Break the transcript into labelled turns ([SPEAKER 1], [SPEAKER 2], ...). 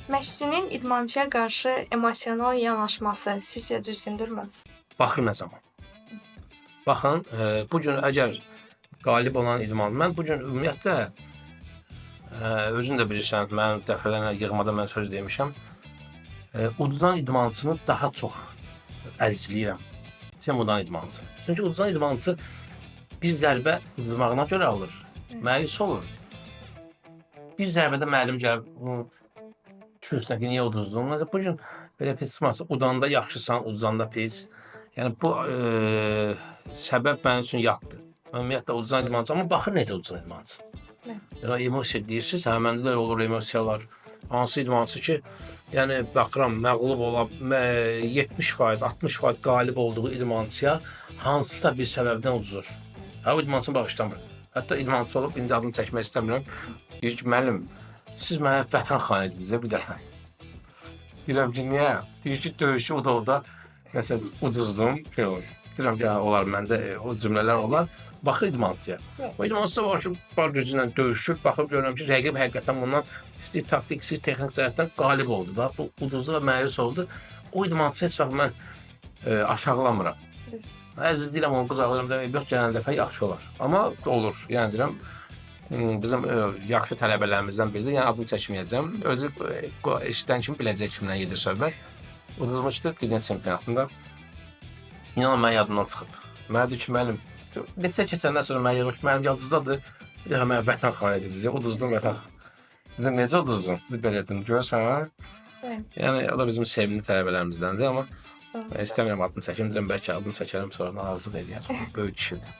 [SPEAKER 1] Məşqçinin idmançıya qarşı emosional yanaşması sizcə düzgündürmü?
[SPEAKER 2] Baxır nə zaman. Baxın, bu gün əgər qalib olan idman, mən bu gün ümumiyyətlə özün də bilirsən, mən dəfələrlə yığmada mən söz demişəm. Uduzan idmançını daha çox əzizləyirəm. Sən udan idmançı. Çünki uduzan idmançı bir zərbə uduzmağına görə alır. Məyus olur. Bir zərbədə müəllim gəlib bunu düşünsün ki, niyə uduzdun? Məsələn, bu gün belə pis çıxmasa, udanda yaxşısan, uduzanda pis. Yəni bu səbəb mənim üçün yaddır. Ümumiyyətlə uduzan idmançı, amma baxır necə uduzan idmançı. Yəni emosiya deyirsiniz, hə məndə də olur emosiyalar. Hansı idmançı ki, yəni baxıram məğlub ola 70%, 60% qalib olduğu idmançıya hansısa bir səbəbdən uduzur. Hə o idmançını bağışlamır. Hətta idmançı olub indi adını çəkmək istəmirəm. Deyir ki, müəllim, siz mənə vətən xaini dediniz bir dəfə. Deyirəm ki, niyə? Deyir ki, döyüşü o da məsələn uduzdum, şey olur. Deyirəm ki, hə, olar məndə o cümlələr olar. Baxır idmançıya. O idmançı da var ki, var gücü ilə döyüşür. Baxıb görürəm ki, rəqib həqiqətən bundan istəyir taktik, istəyir texnik cəhətdən qalib oldu da. Bu uduzdu və məyus oldu. O idmançı heç vaxt mən aşağılamıram. Əzizləyirəm onu, qucaqlayıram, deyirəm, yox, gələn dəfə yaxşı olar. Amma olur. Yəni deyirəm, bizim yaxşı tələbələrimizdən biridir. Yəni adını çəkməyəcəm. Özü eşidən kimi biləcək kimdən gedir söhbət. Uduzmuşdu dünya çempionatında. İnanın mən yadımdan çıxıb. Mənə deyir ki, müəllim, neçə keçəndən sonra mən yığıb ki, mənim yadınızdadır. Bir dəfə mənə vətən xaini dediniz. Uduzdum vətən. Dedim, necə uduzdun? Dedi, belə dedim, görürsən ha? Yəni o da bizim sevimli tələbələrimizdəndir, amma istəmirəm adını çəkim, deyirəm bəlkə adını çəkərəm, sonra narazılıq eləyər. Böyük kişidir.